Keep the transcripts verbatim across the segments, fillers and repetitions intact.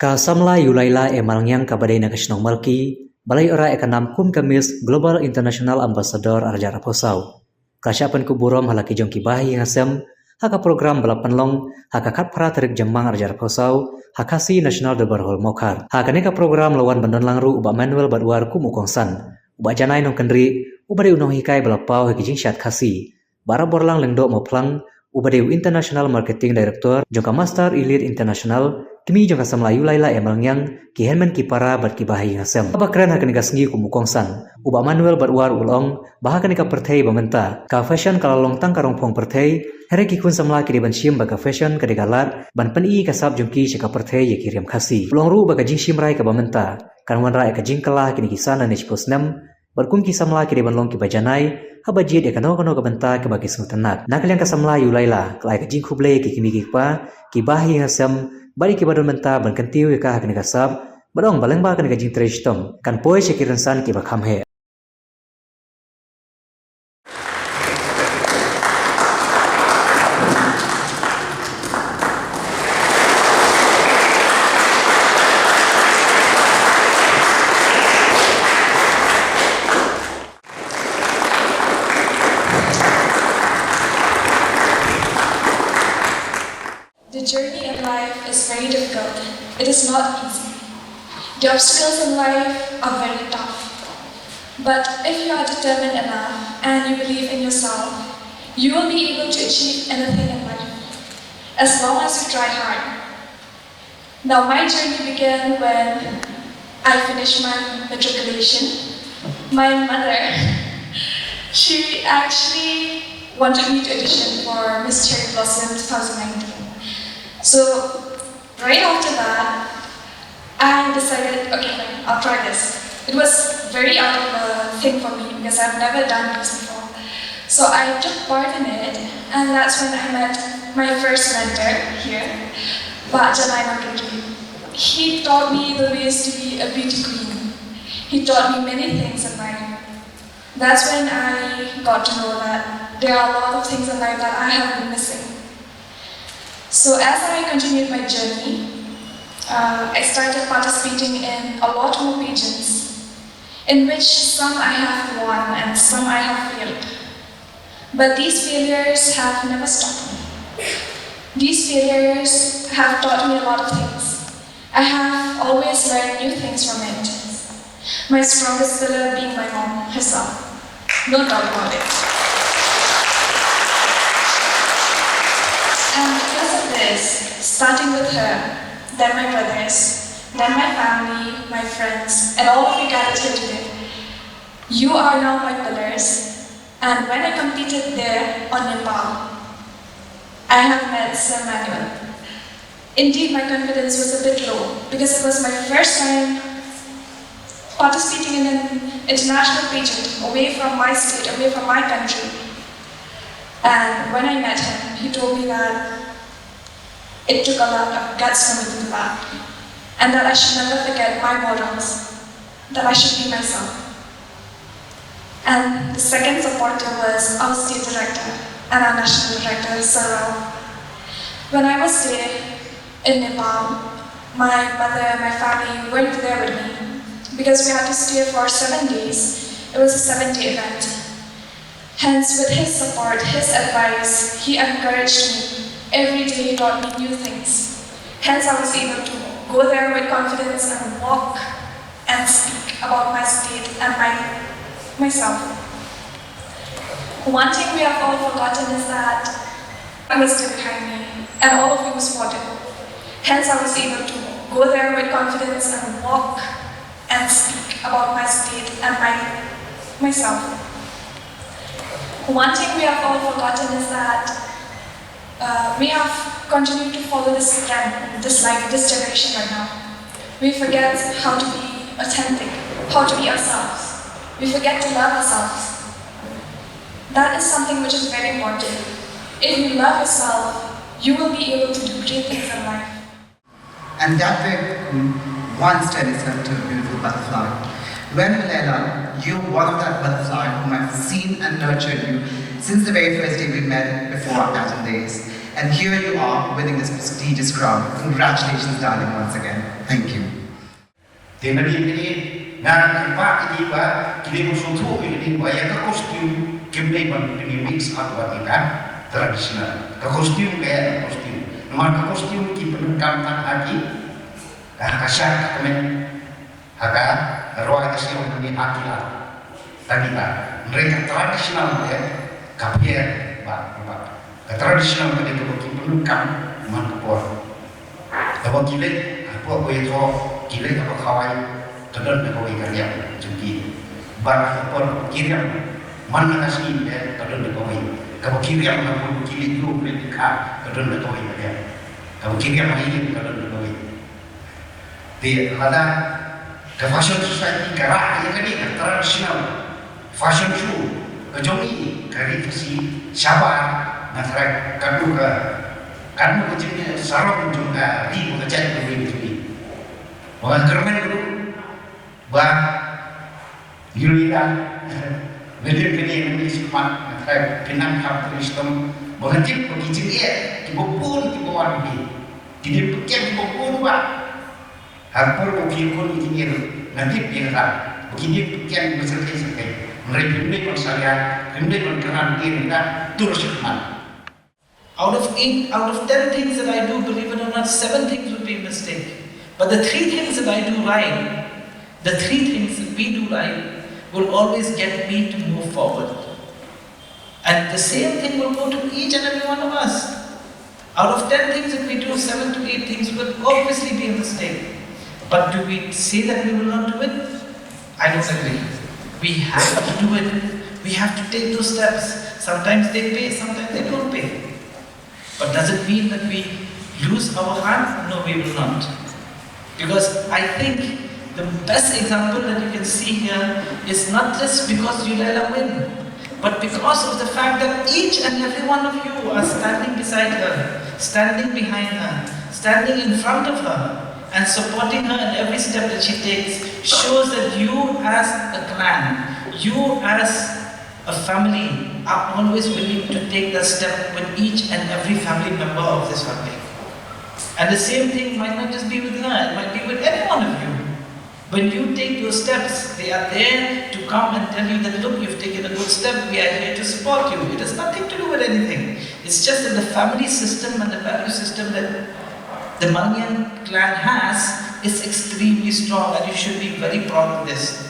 Ka samla Yulaila Emalngiang kaba dei na ka shnong Malki, ba la ïoh rah ïa ka nam kum ka Miss Global International Ambassador arhajar arphew saw, ka la shah pynkup burom ha la ki jong ki bahaïing hasem ha ka program ba la pynlong ha ka khatphra tarik Jymmang arhajar arphew saw ha Khasi National Durbar Hall Mawkhar. Ha kane ka program la wan ban don lang ruh u Bah Manuel Batwar kum u kongsan, u Bah Janai Nongkynrih uba dei u nonghikai ba la paw ha ki jingshad Khasi, Bah Raborlang Lyngdoh Mawphlang uba dei u International Marketing Director jong ka Master Elite International, kmie jong ka samla Yulaila Emalngiang, ki hynmen ki para bad ki bahaïing hasem. Haba kren ha kane ka sngi kum u kongsan, u Bah Manuel Batwar u la ong ba ha kane ka pyrthei ba mynta, ka fashion ka la long tang ka rongphong pyrthei, hynrei ki khun samla ki dei ban shim ba ka fashion ka dei ka lad ban pyni ïa ka sap jong ki sha ka pyrthei, ïa ki riam Khasi. U la ong ruh ba ka jingshim rai kaba mynta kan wanrah ïa ka jingkylla ha kine ki san lane shiphew snem, bad kum ki samla ki dei ban long kiba janai haba jied ïa kano kano ka bynta kaba ki sngewtynnat. Na ka liang ka samla Yulaila ka la ai ka jingkhublei ïa ki kmie ki kpa, ki bahaïing hasem bad ïa kiba don bynta ban kyntiew ïa ka ha kane ka sap, bad ong ba lyngba kane ka jingtrei shitom kan poi sha ki rynsan kiba kham heh. The journey in life is very difficult. It is not easy. The obstacles in life are very tough. But if you are determined enough and you believe in yourself, you will be able to achieve anything in life, as long as you try hard. Now, my journey began when I finished my matriculation. My mother, she actually wanted me to audition for Miss Cherry Blossom two thousand nineteen. So, right after that, I decided, okay, fine, I'll try this. It was very out of the thing for me because I've never done this before. So I took part in it, and that's when I met my first mentor here, Bah Janai Nongkynrih. He taught me the ways to be a beauty queen. He taught me many things in life. That's when I got to know that there are a lot of things in life that I have been missing. So as I continued my journey, uh, I started participating in a lot more pageants, in which some I have won and some I have failed. But these failures have never stopped me. These failures have taught me a lot of things. I have always learned new things from it. My strongest pillar being my mom herself. No doubt about it. And because of this, starting with her, then my brothers, then my family, my friends, and all of you gathered here today, you are now my pillars. And when I competed there on Nepal, I have met Sir Manuel. Indeed, my confidence was a bit low because it was my first time participating in an international pageant away from my state, away from my country. And when I met him, he told me that it took a lot of guts for me to do that, and that I should never forget my morals, that I should be myself. And the second supporter was our state director and our national director, Sir Rao. When I was there in Nepal, my mother and my family weren't there with me because we had to stay for seven days. It was a seven day event. Hence, with his support, his advice, he encouraged me. Every day he taught me new things. Hence, I was able to go there with confidence and walk and speak about my state and my myself. One thing we have all forgotten is that I was still behind me, and all of you was supportive. Hence, I was able to go there with confidence and walk and speak about my state and my myself. One thing we have all forgotten is that uh, we have continued to follow this trend, this life, this generation right now. We forget how to be authentic, how to be ourselves. We forget to love ourselves. That is something which is very important. If you love yourself, you will be able to do great things in life. And that very cocoon once turned itself into a beautiful butterfly. Well, Leila, you're one of that butterfly whom I've seen and nurtured you since the very first day we met before our pageant days. And here you are winning this prestigious crown. Congratulations, darling, once again. Thank you. Te na dei kane, nga kyrpad ïa ki ba ki dei ban sngewthuh ïa kane ba ïa ka costume kim dei ban pynmix up bad ïa ka traditional. Ka costume ka ïa ka costume. Namar ka costume ki pyndonkam tang ha ki, ha ka shah, ha ka kmen, ha ka rwai ka shiong, ha ki la. Tang kita. Hynrei ka traditional ka ïa ka pher ba, ba. Ka traditional ka dei kaba ki pyndonkam man ka por. Kaba ki leit hapoh ka ïathoh, ki leit hapoh khawai, ka don da kawei ka riam jong ki. Bad ha ka por ki riam man la ka sngi, ka don da kawei. Kaba ki riam ha ka por ki leit ïuh leit kha, ka don da kawei ka riam. Kaba ki riam ha ïing, ka don da kawei. Te lada ka fashion society ka rah ïa kane ka traditional fashion show ka jong ngi, ka ri Khasi shabar, nga tharai katno ka, katno ka jingsarong jong ka ri bad ka jaitbynriew ka jong ngi. Ba nga kyrmen ruh ba ïa lada mynta kane mynta shuh pat, nga tharai phin nang kham kyrmen shitom ba nga tip ba ki jingeh kiba bun kiba wan hi, ki jingpynkhiah kiba bun ba ha ka por ba phi khun ïa kine ruh, nga tip ïa kata ba kine phi kian ba syrkhei syrkhei. Hynrei phim dei ban salia, phim dei ban kynran ïa kata, tur sha khmat. Out of eight, out of ten things that I do, believe it or not, seven things would be a mistake. But the three things that I do right, the three things that we do right, will always get me to move forward. And the same thing will go to each and every one of us. Out of ten things that we do, seven to eight things will obviously be a mistake. But do we say that we will not do it? I don't agree. We have to do it. We have to take those steps. Sometimes they pay, sometimes they don't pay. But does it mean that we lose our heart? No, we will not. Because I think the best example that you can see here is not just because Yulaila win, but because of the fact that each and every one of you are standing beside her, standing behind her, standing in front of her, and supporting her in every step that she takes shows that you as a clan, you as a family, are always willing to take that step with each and every family member of this family. And the same thing might not just be with her, it might be with any one of you. When you take those steps, they are there to come and tell you that, "Look, you've taken a good step, we are here to support you." It has nothing to do with anything. It's just that the family system and the value system that the Mangyang clan has is extremely strong, and you should be very proud of this.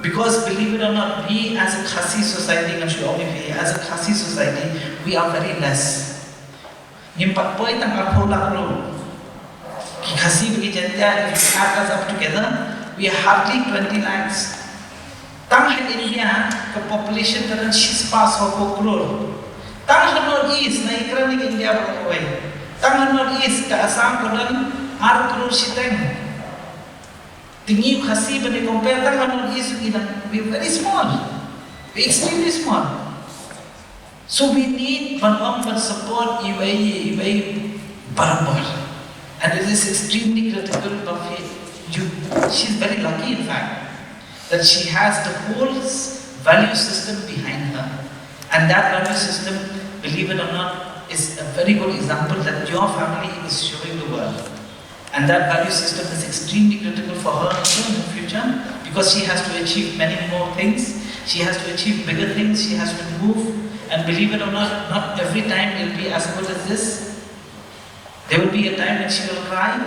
Because believe it or not, we as a Khasi society, ngan shu ong ïa phi, as a Khasi society, we are very less. Ngim pat poi tang arphew lak ruh. Ki Khasi bad ki Jaintia, if you add us up together, we are hardly twenty lakhs. Tang ha India ka population ka don shispah sawphew klur. Tang ha North East, nga ïakren ïa ka India baroh kawei. Tang ha North East, ka Assam ka don ar klur shiteng. Te ngi u Khasi ban ïa compare tang ha North East, ngi dang, we very small. We extremely small. So we need ban ong ban support iwei iwei barabor. And it is extremely critical ba phi, you, she's very lucky in fact that she has the whole s-, value system behind her. And that value system, believe it or not, is a very good example that your family is showing the world. And that value system is extremely critical for her also in the future, because she has to achieve many more things. She has to achieve bigger things. She has to move. And believe it or not, not every time will be as good as this. There will be a time when she will cry.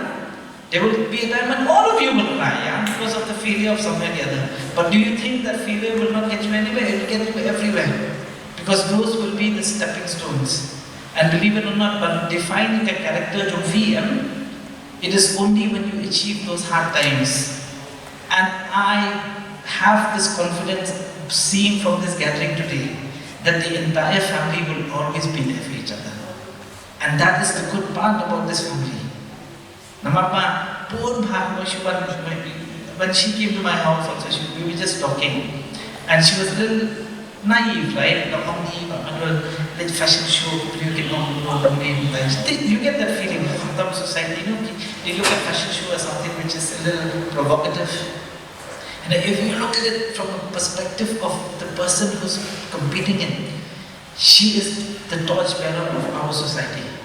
There will be a time when all of you will cry, yeah, because of the failure of somewhere or the other. But do you think that failure will not get you anywhere? It will get you everywhere. Because those will be the stepping stones. And believe it or not, ban define ka character jong phi em, it is only when you achieve those hard times. And I have this confidence, seeing from this gathering today, that the entire family will always be there for each other. And that is the good part about this family. Namar ba bun bha, when she, when, when she came to my house also, she, we were just talking. And she was a little naive, right? Ka ong hi ba ka don leit fashion show, you can ong, you know, you get that feeling, khamtam society, you know, they look at fashion show as something which is a little provocative. And if you look at it from a perspective of the person who's competing in, She is the torch bearer of our society.